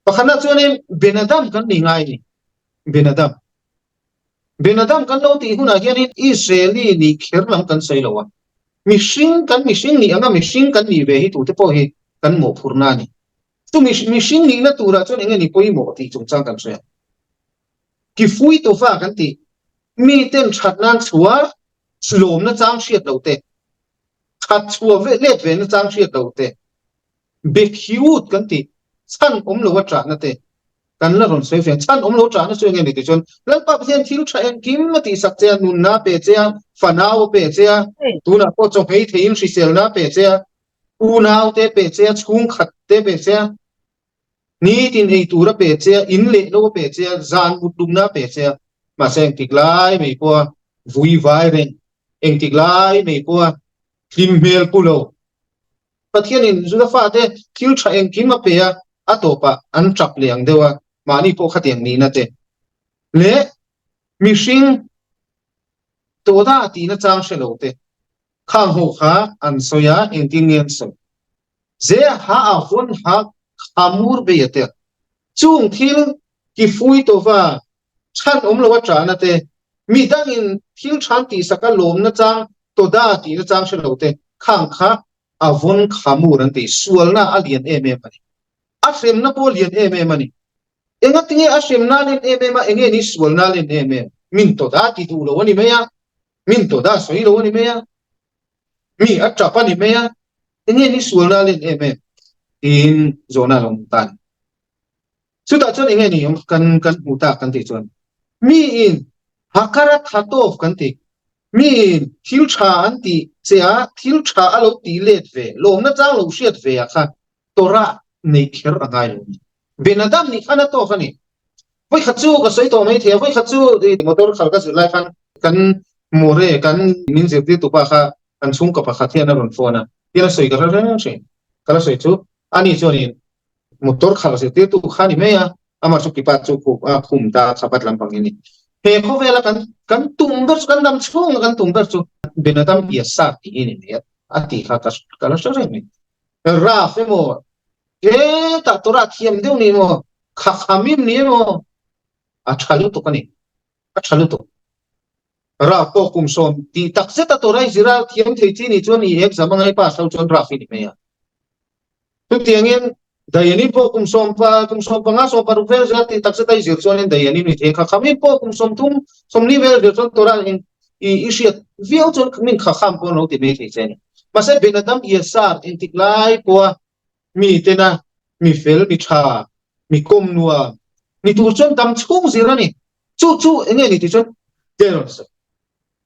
Pakhatna chuanin Benadam kan ni ngai a ni. Benadam. Benadam kan lo tih hunah hianin Israeli nih kher lam kan sawi lo a. Mihring kan mihring nih anga mihring kan nih ve hi tute pawh hi kan mawhphurhna a ni. Chu mihring nihna turah chuan eng nge ni pawimawh tih chungchang kan hria. Kifui tawva kan tih, miten that nan chhuah lawmna chang hriat lo te, that chhuah ve let ve na chang hriat lo te, Bekhiut kan tih, chhan awm lo a ṭahna te kan la rawn sawi ve. Chhan awm lo ṭahna chu eng nge ni tih chuan Lalpa Pathian thil ṭha engkim a tihsak che a, nunna a pe che a, fanau a pe che a, tunah pawh chawhmei theiin hriselna a pe che a, unau te pe che a, chhungkhat te pe che a, nitin ei tur a pe che a, in leh lo a pe che a, zan mut lumna a pe che a, mahse engtik lai mai pawha vui vai reng, engtik lai mai pawha hlim hmel pu lo. Pathianin Juda fate thil tha engkim a pe a, a tawpah an tap leh ang deuh a, mahni pawh khatiang nihna te leh mihring tawda tihna chang hre lo te khang ho kha an sawi a, engtin nge an sawi? Ze ha a hawn ha kha mur bei a tel. Chung thil ki fui tawva chhan awm lo a ṭahna te, mi dangin thil ṭhan tihsak a lawmna chang tawda tihna chang hre lo te khang kha a vawn kha mur an ti. Sualna a lian em em a ni. A hremna pawh a lian em em a ni. Engatinge a hremna a len em em a, enge ni sualna a len em em? Min tawda ti duh lo a ni mai a, min tawda sawi lo a ni mai a, mi a ṭap a ni mai a, enge ni sualna a len em em? Tiin zawhna a lo awm ta a ni. Chutah chuan enge ni kan kan hmuh tak kan tih chuan miin Hakara Thatov kan tih miin thil tha an tih che a thil tha a lo tih let ve lawmna chang lo hriat ve ah kha Torah nei kher a ngai lo a ni. Ben Adam nih khan a tawk a ni. Vawikhat chu ka sawi tawh mai thei a, vawikhat chu motor khal ka zir lai khan kan More kan min zirtir tupa kha kan chhungkaw pakhat hian a rawn phone a, tin a sawi ka hre reng thin. Ka la sawi chu ani chuanin Motor khalh zirtirtu kha ni mai a, amah chu kipa chu khup a khum ta khapat lampang hi a ni. He khawvela kan kan tum ber chu kan dam chhunga kan tum ber chu Benadam Yasar tih hi a ni mai a, a tih kha ka ka la hre reng mai. Raf emaw hetah Torah thiam deuh ni emaw Khakhamim ni emaw a tha lutuk a ni, a tha lutuk. Raf pawh kum sawm tih tak zeta Torah i zir a thiam thei chi nih chuan i exam a ngai pass lo chuan Raf hi ni mai a. Chutiangin Dayani pawh kum sawmpa kum sawmpanga 16 vel zir tih takzet a i zir chuanin Dayani mi thei kha khami pawh kum 30 40 vel zir chuan Torah in i i hriat viau chuan min kha kham pawh an lo ti mai thei che a ni. Mahse Ben Adam Yasar engtik lai pawha mi tena mi fel mi tha mi kawm nuam ni tur chuan dam chhung zir a ni. Chu chu enge ni tih chuan Deros.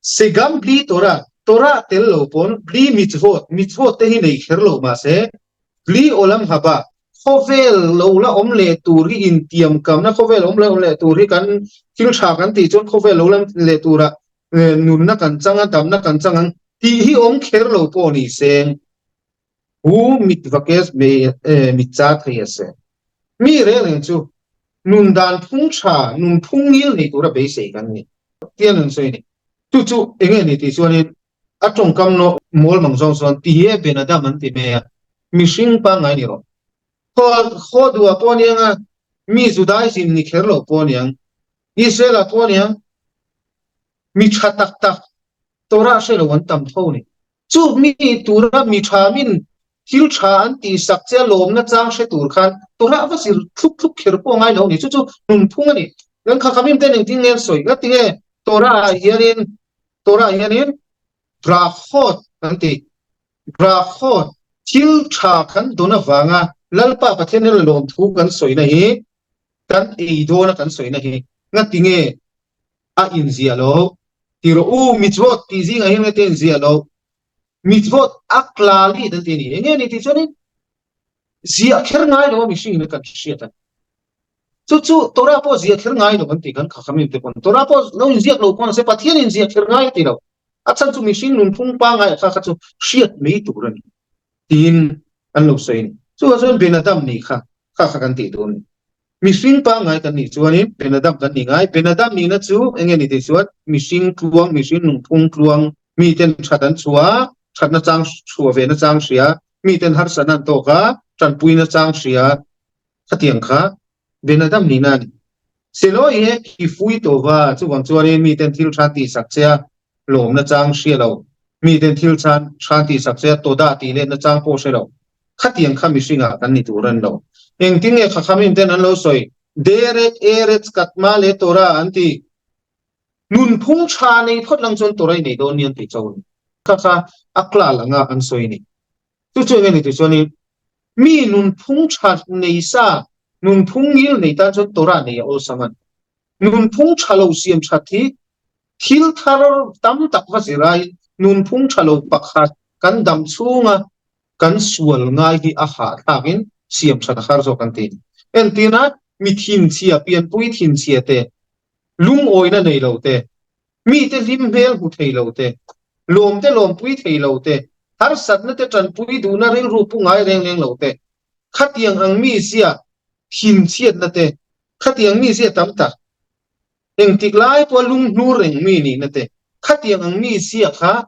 Segam bli Torah, Torah tel lo pawn bli mitzvot, mitzvot te hi nei kher lo mahse bli olam haba, khawvel lo la awm leh tur hi intiamkamna khawvel awm lo leh tur hi kan thil tha kan tih chuan khawvel lo la leh turah nunna kan chang a, damna kan chang ang tih hi awm kher lo pawh ni se. Hu mit vakes mit cha thei a se. Mi reng reng chu nun dan phung tha, nun phung ngil nei tura beisei kan ni. Tian an sawi a ni. Chu chu eng nge ni tih chuanin a tawngkam nawh mawl mang zawng chuan ti e Ben Adam an ti mai a, mihring pangngai ni rawh. Khaw duah pawh aniang a, mi Judaism ni kher lo pawh aniang, Israel ah pawh aniang, mi tha tak tak Torah hre lo an tam tho ni. Chu mi tura mi tha min thil tha an tih sak che a lawmna chang hre tur khan Torah va zir thlup thlup kher pawh ngai lo ni. Chu chu nunphung a ni. Kan kha khamim ten engtin nge an sawi? Ngatinge Torah ah hianin Torah ah hianin Brachot kan ti. Brachot thil tha kan dawn avanga Lalpa Pathian hian lawmthu kan sawina hi kan ei dawna kan sawina hi ngatinge a inziah lo. Ti rawh u, mitzvot tih zingah hian nge te inziah lo? Mitzvot a klali an ti a ni. Enge ni tih chuanin ziah kher ngai lo a mihringin kan hriat a ni. Chu chu Torah pawh ziah kher ngai lo an ti kan kha khamim te pawn. Torah pawh lo inziak lo pawn se Pathian inziah kher ngai a ti lo. A chhan chu mihring nunphung pangngai a kha kha chu hriat mai tur a ni tiin an lo sawi a ni. Chuvang chuan Ben Adam nih kha kha kha kan tih tur a ni. Mihring pangngai kan nih chuanin Benadam kan ni ngai. Benadam nihna chu eng nge ni tih chuan mihring tluang, mihring nungphung tluang, miten that an chhuah, thatna chang chhuah ve na chang hria, miten harsatna an tawk a, tanpuina chang hria, khatiang kha Benadam nihna a ni. Seloi he khi fui tawh va, chuvang chuanin miten thil tha tihsak che a, lawmna chang hria lo, miten thil chan tha tihsak che a, tawdah tih letna chang pawh hre lo. Khatiang kha mihringah kan ni tur a ni lo. Engtin nge Chachamim ten an lo sawi? Derek Eretz Katma le Torah an ti. Nunphung tha nei phawt lang chuan Torah i nei dawn ni an ti cho a ni. Kha kha a klal anga an sawi a ni. Chu chu enge ni tih chuanin mi nunphung tha nei sa, nunphung ngil nei tan chuan Torah nei a awlsam a ni. Nunphung tha lo siam that hi thil thar tam tak va zir aiin nunphung tha lo pakhat kan dam chhunga kan sual ngai hi a hahthlakin siam that a har zawk an ti. Entirna, mi thinchhia, pianpui thinchhia te, lungawina nei lo te, mite hlim hmel hmu thei lo te, lawmte lawmpui thei lo te, harsatna te tanpui duhna rilru pu ngai reng reng lo te, khatiang ang mizia thinchhiatna te, khatiang mizia tam tak, engtik lai pawha lunghnur reng mi nihna te, khatiang ang mizia kha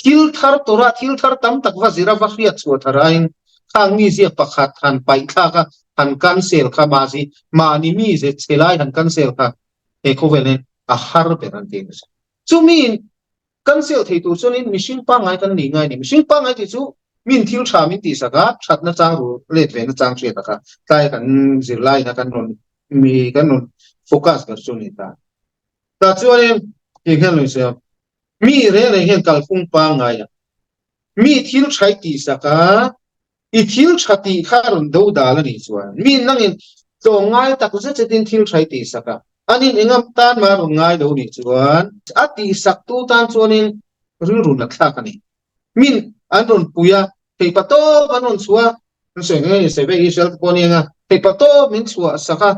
Thil thar tura thil thar tam tak va zira va hriat chhuah thar aiin khang mizia pakhat han paih thlak a, han cancel kha mahni mahni mize chhe lai han cancel kha he khawvel hian a har ber an ti nasa. Chumi cancel thei tur chuanin mihring pangngai kan nih ngai a ni. Mihring pangngai tih chu min thil tha min tihsak a, thatna chang ru let ve na chang hriat a kha tlai kan zirlaiin a kan rawn mi kan rawn focus ber chu a ni ta. Tah chuanin eng hian lo insawi a. Mi reng reng hian kalphung pangngai a, mi thil thai tihsak a, i thil tha tih kha a rawn do dal a nih chuan mi nangin tlawmngai tak zet zetin thil thai tihsak a, anin engam tan mah a rawn ngai lo nih chuan a tihsak tu tan chuanin rilru nat thlak a ni. Min an rawn pui a, theihpa tawp an rawn chhuah a, an sawi nge sawi ve Israel te pawh a ni ang a, theihpa tawp min chhuah sak a,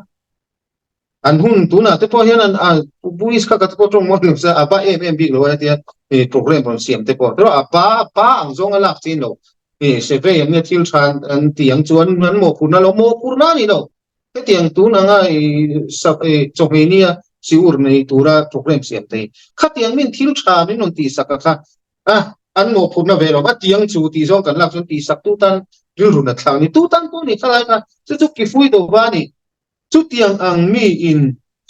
An hun tunah te pawh hian an a Buddhist kha ka te pawh tawng mawi lo se a ba em em bik lo a hetia eh program rawn siam te pawh erawh a ba ba ang zawng a lak chin lo eh survey an nge thil tha an ti ang chuan an mawhphurhna lo mawhphurhna a ni lo hetiang tun anga eh sap eh chawhmeh nia siur nei tura program siam te hi khatiang min thil tha min rawn tihsak a kha a an mawhphurhna ve lo a tiang chu tih zawng kan lak chuan tihsak tu tan rilru nat thlak a ni tu tan pawh ni khalai kha chu chu kifui dova a ni. Chutiang ang mi in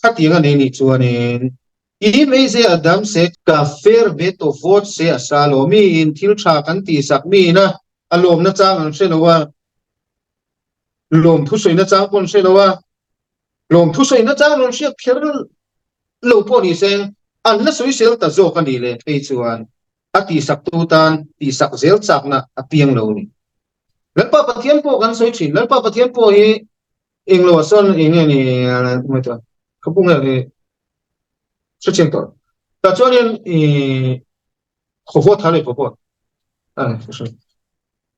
khatiang a nei nih chuanin i meize a dam se ka fer ve tawh vawt se a sa lo. Mi in thil tha kan tihsak mi ina a lawmna chang an hre lo a, lawm thusawina chang pawh an hre lo a, lawm thusawina chang rawn hriat kher lo pawh ni se an la sawisel ta zawk a nih leh phei chuan a tihsak tu tan tihsak zel chakna a piang lo a ni. Lalpa Pathian pawh kan sawi thin. Lalpa Pathian pawh hi Englo ah sawn eng nge ni ngaihtuah ka pu nge ni hre chiang tawh tah chuanin i khawvawt thar leh khawvawt a hre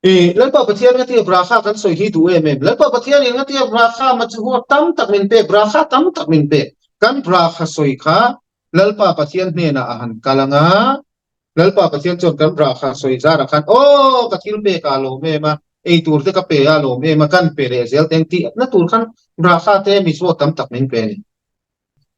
i Lalpa Pathian ngatia Bracha kan sawi hi duh em em Lalpa Pathian in ngatia Bracha ma chu huat tam tak min pek Bracha tam tak min pek kan Bracha sawi kha Lalpa Pathian hnenah a han kal anga Lalpa Pathian chuan kan rah kha sawi zarah khan, Aw, ka thil pek ah lawm em a, ei tur te ka pe a lawm em a, kan pe leh zel teng tih na tur khan rah kha te mitzvot tam tak min pe a ni.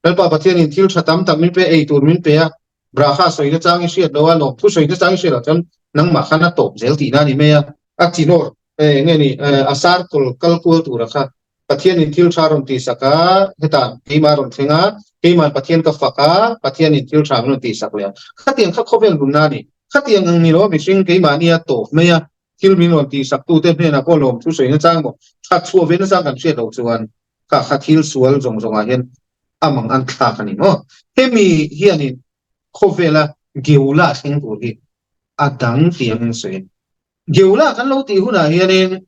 Lalpa Pathianin thil tha tam tak min pe, ei tur min pe a, rah kha sawi na chang i hriat lo a, lawmthu sawi na chang i hriat loh chuan nangmah khan a tawp zel tihna a ni mai a, a chinawr eng nge ni, a circle kal kual tura kha Pathianin thil tha rawn tihsak a, hetah keimah rawn thleng a, keima'n Pathian ka fak a, Pathianin thil tha min rawn tihsak leh a. Khatiang kha khawvel nunna a ni. Khatiang ang ni lo a mihring keimahnia tawp mai a, thil min rawn tihsaktute hnenah pawh lawmthu sawi nachang maw, that chhuah ve nachang kan hriat loh chuan kha kha thil sual zawng zawngah hian a mang an thlak a ni maw? Hemi hianin khawvela Geula thleng tur hi a dang tih ang in sawi a ni. Geula kan lo tih hunah hianin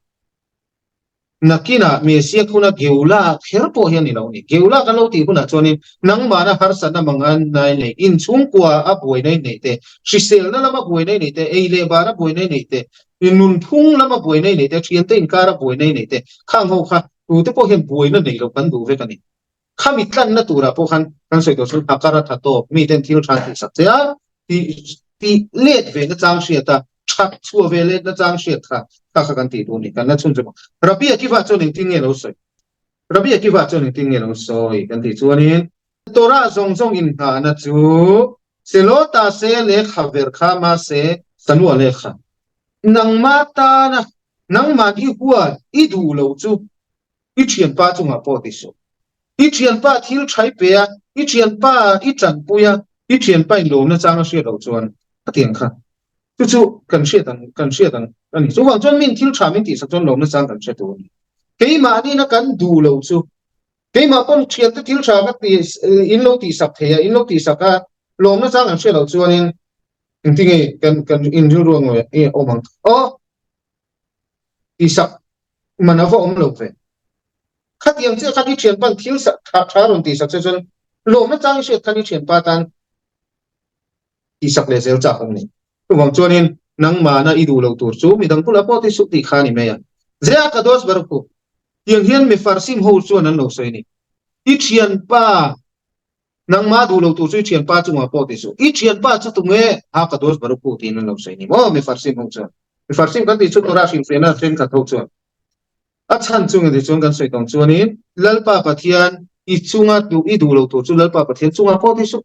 Nakinah Messiah khuna Geula kher pawh hian ni lo ni. Geula kan lo tih hunah chuanin nangmahna harsatna manganna i neih, inchhungkua a buaina i neih te, hriselna lama buaina i neih te, ei leh bara buaina i neih te, nunphung lama buaina i neih te, thiante inkara buaina i neih te, khang ho kha tute pawh hian buaina nei lo kan duh vek a ni. Khami tlanna turah pawh khan kan sawi tawh chuan a kar a tha tawp, miten thil tha tihsak che a, tih tih let ve na chang hriat a, that chhuah ve let na chang hriat kha kha kha kan tih duh a ni, kan la chhun chu maw. Rabbi Akiva chuan engtin nge lo sawi? Rabbi Akiva chuan engtin nge lo sawi kan tih chuanin, Torah zawng zawng inngahna chu Selota se lehkha ver kha mahse Sanua lehkha nangmah tana nangmah i huat i duh lo chu I thianpa chungah pawh ti suh. I thianpa thil thai pe a, i thianpa i tanpui a, i thianpa in lawmna chang a hriat loh chuan khatiang kha chu chu kan hriat ang kan hriat ang a ni. Chuvang chuan min thil tha min tihsak chuan lawmna chang kan hre tur a ni. Keimahni na kan duh lo chu keimah pawn thiante thil tha ka ti in lo tihsak thei a, in lo tihsak a, lawmna chang an hre loh chuanin engtinge kan kan inrilru a ngawi a awm ang. Aw tihsak man a va awm lo ve. Khatiang chiah khan i thianpa'n thil tha tha rawn tihsak che chuan lawmna chang i hriat khan i thianpa tan tihsak leh zel chak ang ni. Chuvang chuanin nangmahna i duh lo tur chu midang bulah pawh ti suh tih kha a ni mai a. Zia ka dawt ber khu. Tiang hian mi farsim ho chuan an lo sawi a ni. I thianpa nangmah duh lo tur chu i thianpa chungah pawh ti suh. I thianpa chu tunge ha ka dawt ber khu tiin an lo sawi a ni maw mi farsim ho chuan. Mi farsim kan tih chu Torah hrilhfiahna thenkhat ho chuan. A chhan chungin tichuan kan sawi tawng chuanin Lalpa Pathian i chunga duh i duh lo tur chu Lalpa Pathian chungah pawh ti suh.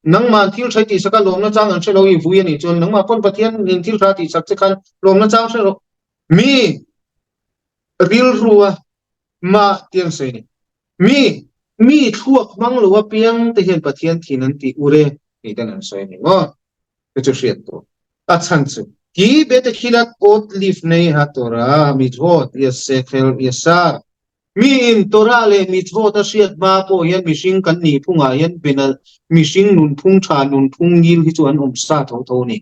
Nangmah thil tha i tihsak a lawmna chang an hre lo i vui a nih chuan nangmah pawn Pathian in thil tha tihsak che khan lawmna chang hre rawh. Mi rilrua mah tih an sawi a ni. Mi mi thluak hmang lo apiang te hian Pathian thin an tih ur e tih ten an sawi a ni maw? Chu chu hriat tur. A chhan chu Ki bete khilat awt lif nei ha Torah mitzvot yasechel yasar Miin Torah leh mitzvot a hriat hma pawh hian mihring kan nih phungah hian bena mihring nunphung tha nunphung ngil hi chu an awm sa tho tho a ni.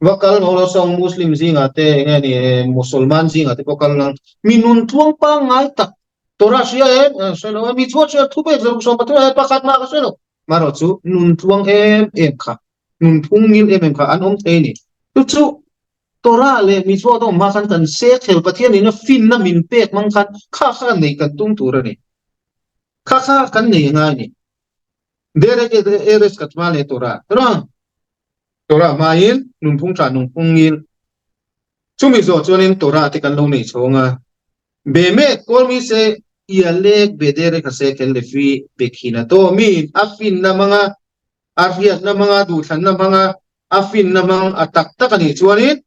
Va kal ho lo sawng Muslim zingah te enge ni Musalman zingah te pawh kal nang mi nuntluang pangngai tak Torah hria em hre lo e mitzvot hria thupek zaruk 13 ah pakhat mah ka hre lo marawh chu nuntluang em em kha nunphung ngil em em kha an awm thei a ni. Chu chu Torah leh mitzvot a awm hma khan kan sehkhel Pathian in a finna min pek hmang khan kha kha nei kan tum tur a ni. Kha kha kan nei a ngai a ni. Derek Eretz Katma leh Torah. Torah Torah hmain nunphung tha nunphung ngil. Chumi zawh chuanin Torah te kan lo nei chhawng a. Bemet Kawlmi se Ialek Bederek a sehkhel lefi Bekhina to mi a finna hmanga a hriatna hmanga duhthlanna hmanga a finna hmang a tak tak a nih chuanin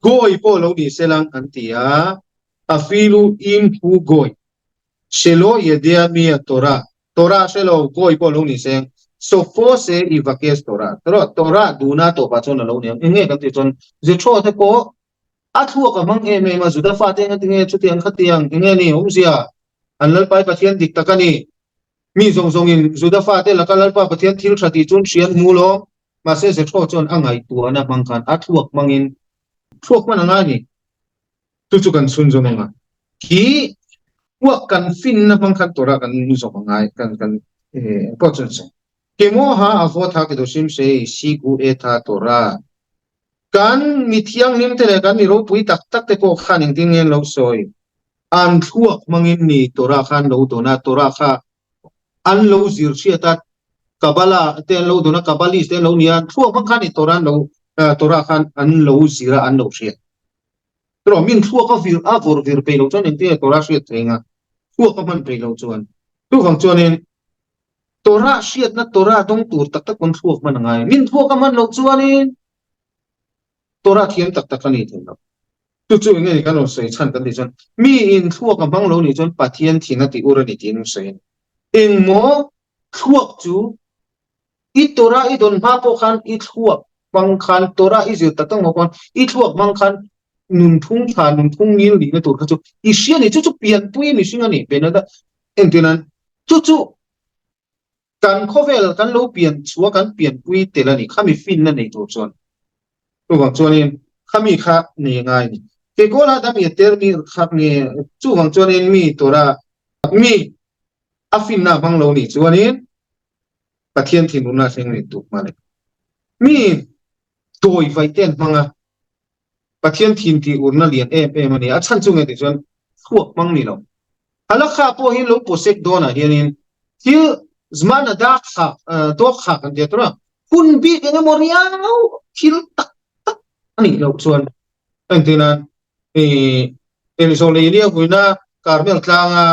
Goy pawh lo ni selang an ti a, a filu im hu Goy, Shelo yedea mia Torah, Torah hre lo Goy pawh lo ni seng, Sofo se i vakes Torah, Torah, Torah duhna tawpah chuan a lo ni ang, eng nge kan tih chuan Jethro te pawh a thluak a hmang em em a, Juda fate enga tinge chutiang khatiang eng nge ni awmzia an Lalpai Pathian dik tak a ni, mi zawng zawngin Juda fate laka Lalpa Pathian thil tha tih chuan hriat hmu lo. Mahse Jethro chuan a ngaihtuahna hmang khan a thluak hmangin thluak hman a ngai a ni. Chu chu kan chhunzawm ang a. Khi thluak kan finna hmang khan Torah kan zawm a ngai kan kan pawh chuan sawi. Kemo ha avot ha kedoshim shei sigu et ha Torah. Kan mi thianghlim te leh kan mi ropui tak tak te pawh khan engtin nge an lo sawi? An thluak hmangin mi Torah kha an lo dawn a, Torah kha an lo zir hriat a, Kabbalah te an lo dawn a, Kabbalist te an lo ni a, an thluak hmang khan i Torah an lo Torah khan an lo zir a, an lo hriat. Erawh min thluak a vir a vawrh vir peih loh chuan engtin nge Torah hriat thei anga? Thluak a hman peih loh chuan. Chuvang chuanin Torah hriatna Torah dawng tur tak tak pawn thluak hman a ngai. Min thluak a hman loh chuanin Torah thiam tak tak a ni thei lo. Chu chu enge ni kan rawn sawi chhan kan tih chuan mi in thluak a hmang lo nih chuan Pathian thin a tih ur a ni tiin an sawi a ni. Engmaw thluak chu i Torah i dawn hma pawh khan i thluak hmang khan Torah i zir tak tak hma pawh khan i thluak hmang khan nunphung tha nunphung ngil nihna tur kha chu i hria a ni. Chu chu pianpui mihring a ni. Benada entirnan chu chu kan khawvel kan lo pian chhuah kan pianpui tel a ni khami finna nei tur chuan chuvang chuanin khami kha nei a ngai a ni Keikawl a dam i a ter mi kha nge chuvang chuanin mi tura mi a finna a hmang lo nih chuanin Pathian thinurna a thleng leh tuk hma leh mi dawi vaih te an hmang a Pathian thin tih urna lian em em a ni. A chhan chu nge tih chuan thluak hmang ni lo. Halakha pawh hi lo pawsek dawnah hianin thil zman a dak khak, dawk khak an tia tur a, hun bik eng emaw riau thil tak tak a nih loh chuan entirna Elizawh lei nia vuina Karmel tlanga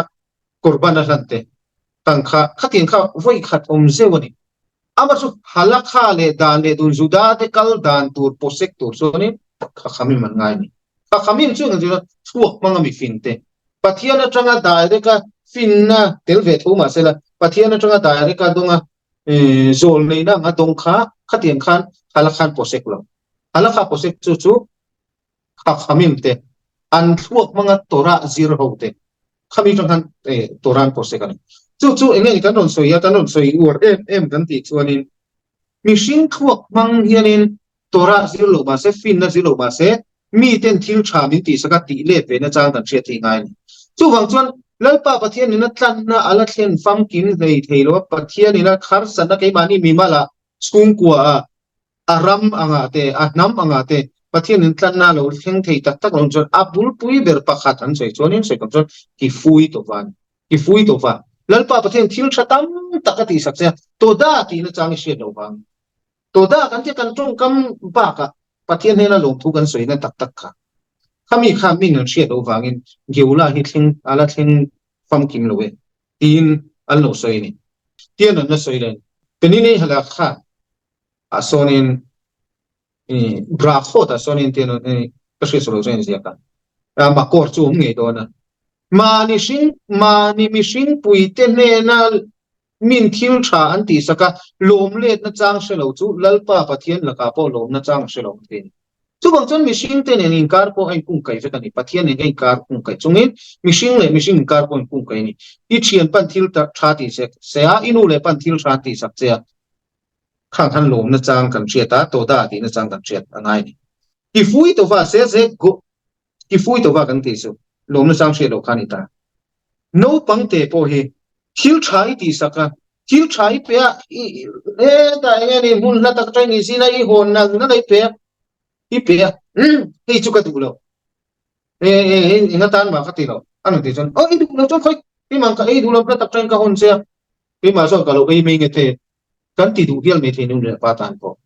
Qurban a hlan te tang kha khatiang kha vawi khat awm zeuh a ni. Amah chu Halakha leh dan leh dun Juda te kal dan tur pawsek tur chuanin Khakhamim an ngai a ni. Khakhamim chu engtin chuan chhuak hmang a mi fin te. Pathian atanga direct a finna tel ve tho mahsela Pathian atanga direct a dawnga zawl neihna anga dawng kha khatiang khan Halakha an pawsek lo. Halakha pawsek chu chu Khakhamim te. An thluak hmanga Torah zir ho te khami atang khan Torah an pawhsek a ni. Chu chu eng nge kan rawn sawi a, kan rawn sawi uar em em kan tih chuanin mihring thluak hmang hianin Torah zir loh mahse, finna zir loh mahse miten thil tha min tihsak a tih let ve na chang kan hriat theih ngai a ni. Chuvang chuan Lalpa Pathianin a tlanna a la thlen famkim hlei thei lo a, Pathianin a kharsatna keimahni mimalah chhungkua ah a ram angah te, a hnam angah te Pathianin tlanna lo thleng thei tak tak lo chuan a bulpui ber pakhat an sawi chuanin sawi kawm chuan Kifui tawva a ni. Kifui tawva. Lalpa Pathian thil tha tam tak a tihsak che a, Toda tihna chang i hriat loh vang. Toda kan tia kan tawngkam bakah Pathian hnena lawmthu kan sawina tak tak kha. Khami kha min an hriat loh vangin Geula hi thleng a la thleng famkim lo e tiin an lo sawi a ni. Tian an la sawi leh a ni. Penini halakha ah sawnin Brakhot ah sawnin tian ka hriat sawi loh chuan inziak a, Makor chu awm ngei dawn a. Mahni hring mahni mihring puite hnena min thil tha an tihsak a, lawm letna chang hre lo chu Lalpa Pathian lakah pawh lawmna chang a hre lo a ti a ni. Chuvang chuan mihring te nen inkar pawh a inkungkaih vek a ni. Pathian nen a inkar kungkaih chungin mihring leh mihring inkar pawh a inkungkaih a ni. I thian pan thil tha tihsak che a, i nu leh pan thil tha an tihsak che a, Khang khan lawmna chang kan hriat a, Toda tihna chang kan hriat a ngai a ni. Tifui tova se ze go Tifui tova kan tih chu lawmna chang hriat loh kha a ni ta. Naupang te pawh hi thil tha i tihsak a, thil tha i pe a, i hetah eng nge ni hmun hla tak atangin i zin a, i hawn nal nal a i pe a, i pe a, umm hei chu ka duh lo, e e eng atan mah ka ti lo a rawn tih chuan aw i duh lo chuan khawi keimah ka ei duh lo hla tak atangin ka hawn che a, keimah chuan ka lo ei mai nge te kan ti duh hial mai thei nu leh pa tan pawh.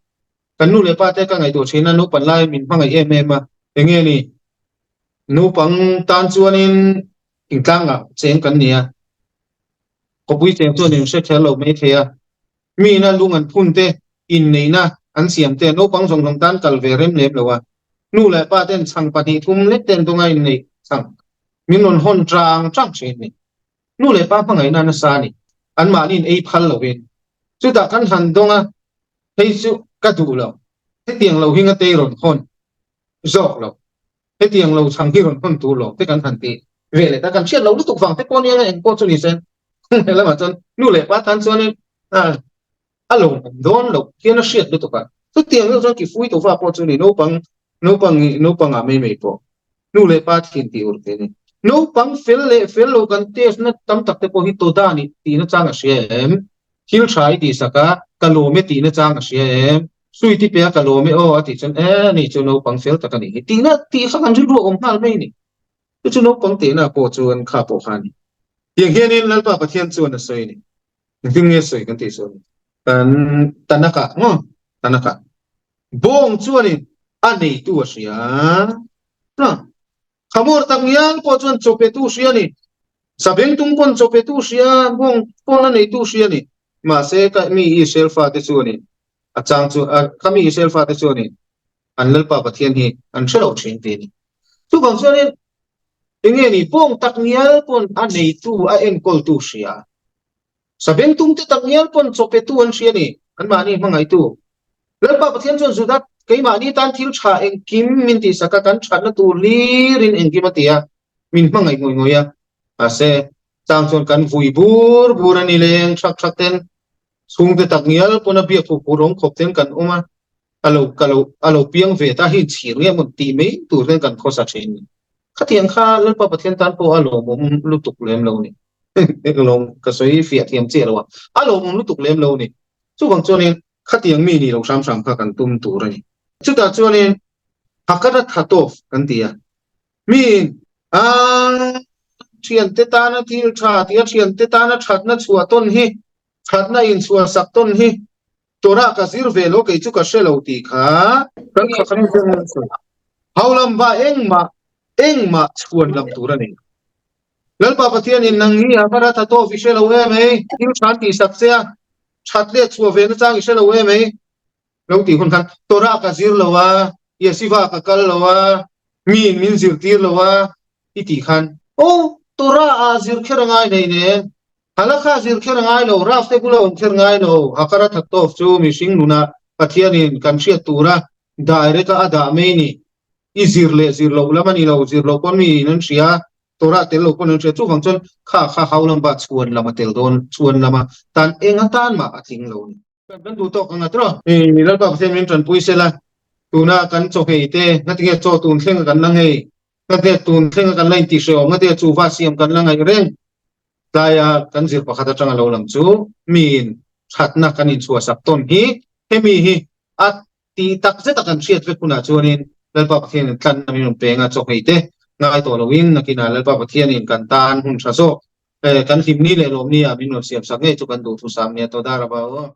Kan nu leh pa te ka ngaihtuah thin a, naupan lai min hmangaih em em a, enge ni naupang tan chuanin thingtlangah cheng kan ni a, khawpui cheng chuan in hre kher lo mai thei a, mi ina lung an phun te, inneihna an siam te, naupang zawng zawng tan kal ve rem lem lo a, nu leh pa ten chhang pahnih thum lek ten dunga inneih chhang min rawn hawn tang tang thin a ni. Nu leh pa hmangaihna nasa a ni. Anmahniin ei phal lovin. Chutah kan han dawng a, hei chu ka duh lo. Hetiang lo hi ngatei rawn hawn zawk lo. Hetiang lo chhang hi rawn hawn tur lo te kan han ti ve leh ta. Kan hriat lo lutuk vang te pawh nia eng pawh chu ni se. Helamah chuan nu leh pa tan chuanin a lo awm dawn loh hian a hriat lutuk a. Chutiang deuh chuan Kifui Tova pawh chu ni naupang naupang naupangah mai mai pawh nu leh pa thin tih ur thei a ni. Naupang fel leh fel lo kan test na tam tak te pawh hi Toda nih tihna chang a hria em? Thil tha i tihsak a, ka lawm e tihna chang a hria em? Sui ti pe a ka lawm e aw a tih chuan e ni chu naupang fel tak a nih hi tihna tih kha kan rilru a awm nghal mai a ni. Chu chu naupang tehna pawh chu an kha pawh kha a ni. Tiang hianin Lalpa Pathian chuan a sawi a ni. Engtin nge sawi kan tih chuan kan Tanakh-ah maw Tanakh-ah bawng chuanin a neitu a hria a, Khamawr tak ngial pawh chuan chaw petu hria a ni, Sabengtung pawn chaw petu hria, bawng pawn a neitu hria a ni. Mahse ka mi Israel fate chuanin a chang chu ka mi Israel fate chuanin an Lalpa Pathian hi an hre lo thin tih a ni. Chuvang chuanin enge ni bawng tak ngial pawn a neitu a enkawltu hria. Sabengtung te tak ngial pawn chaw petu an hria ni, anmahni hmangaihtu. Lalpa Pathian chuan Juda keimahni tan thil tha engkim min tihsak a, kan thatna tur hlirin engkim a ti a, min hmangaih ngawih ngawih a. Mahse, chang chuan kan vui bur bur a ni leng thak thak ten, chhungte tak ngial pawn a biak hup hur awm khawp ten kan awm a, a lo ka lo a lo piang ve ta hi inchhir nge maw tih mai tur hian kan khawsa thin ni. Khatiang kha Lalpa Pathian tan pawh a lawmawm lutuk lem lo ni. Lawm ka sawi fiah thiam chiah lo a, a lawmawm lutuk lem lo ni. Chuvang chuanin khatiang mi ni lo hram hram kha kan tum tur a ni. Chutah chuanin Hakarat Hatov kan ti a, miin a thiante tana thil tha tih a thiante tana thatna chhuah tawn hi, thatna inchhuahsak tawn hi Torah ka zir ve lo kei chu ka hre lo tih kha kan kha kan Haulam va engmah engmah chhuan lam tur a nei. Lalpa Pathianin nang hi a hmara tha tawk i hre lo em ei, thil than tih sak che a, that leh chhuah ve na chang i hre lo em ei lo tih hun khan Torah ka zir lo a, Yeshiva ka kal lo a, miin min zirtir lo a i tih khan aw Torah ah zir kher a ngai nei nen Halakha zir kher a ngai lo, Raf te bula awm kher ngai lo, Hakara Thattawf chu mihring nunah Pathianin kan hriat tura direct-a a dah mai ni. I zir leh zir loh lam a ni lo, zir loh pawn mi in an hria, Torah tel lo pawn an hria. Chuvang chuan kha kha hau lam bah chhuan lam a tel dawn, chhuan lama tan eng atan mah a tling lo a ni. Kan duh tawk ang a tawh. Lalpa Pathian min tanpui sela, tuna kan chaw hei te, ngatinge chaw tun thleng a kan la nghei, ngatinge tun thleng a kan la intihhrehawm, ngatinge chuva siam kan la ngaih reng. Tlaia kan zir pakhat atanga lo lang chu miin thatna kan inchhuahsak tawn hi hemi hi a tih tak zeta kan hriat vek hunah chuanin Lalpa Pathianin tlanna min rawn peng a, chawhmei te ngai tawh loin nakinah Lalpa Pathianin kan tan hun tha zawk kan hlimni leh lawmni ah min rawn siamsak ngei chu kan duhthusam nia Toda Raba aw.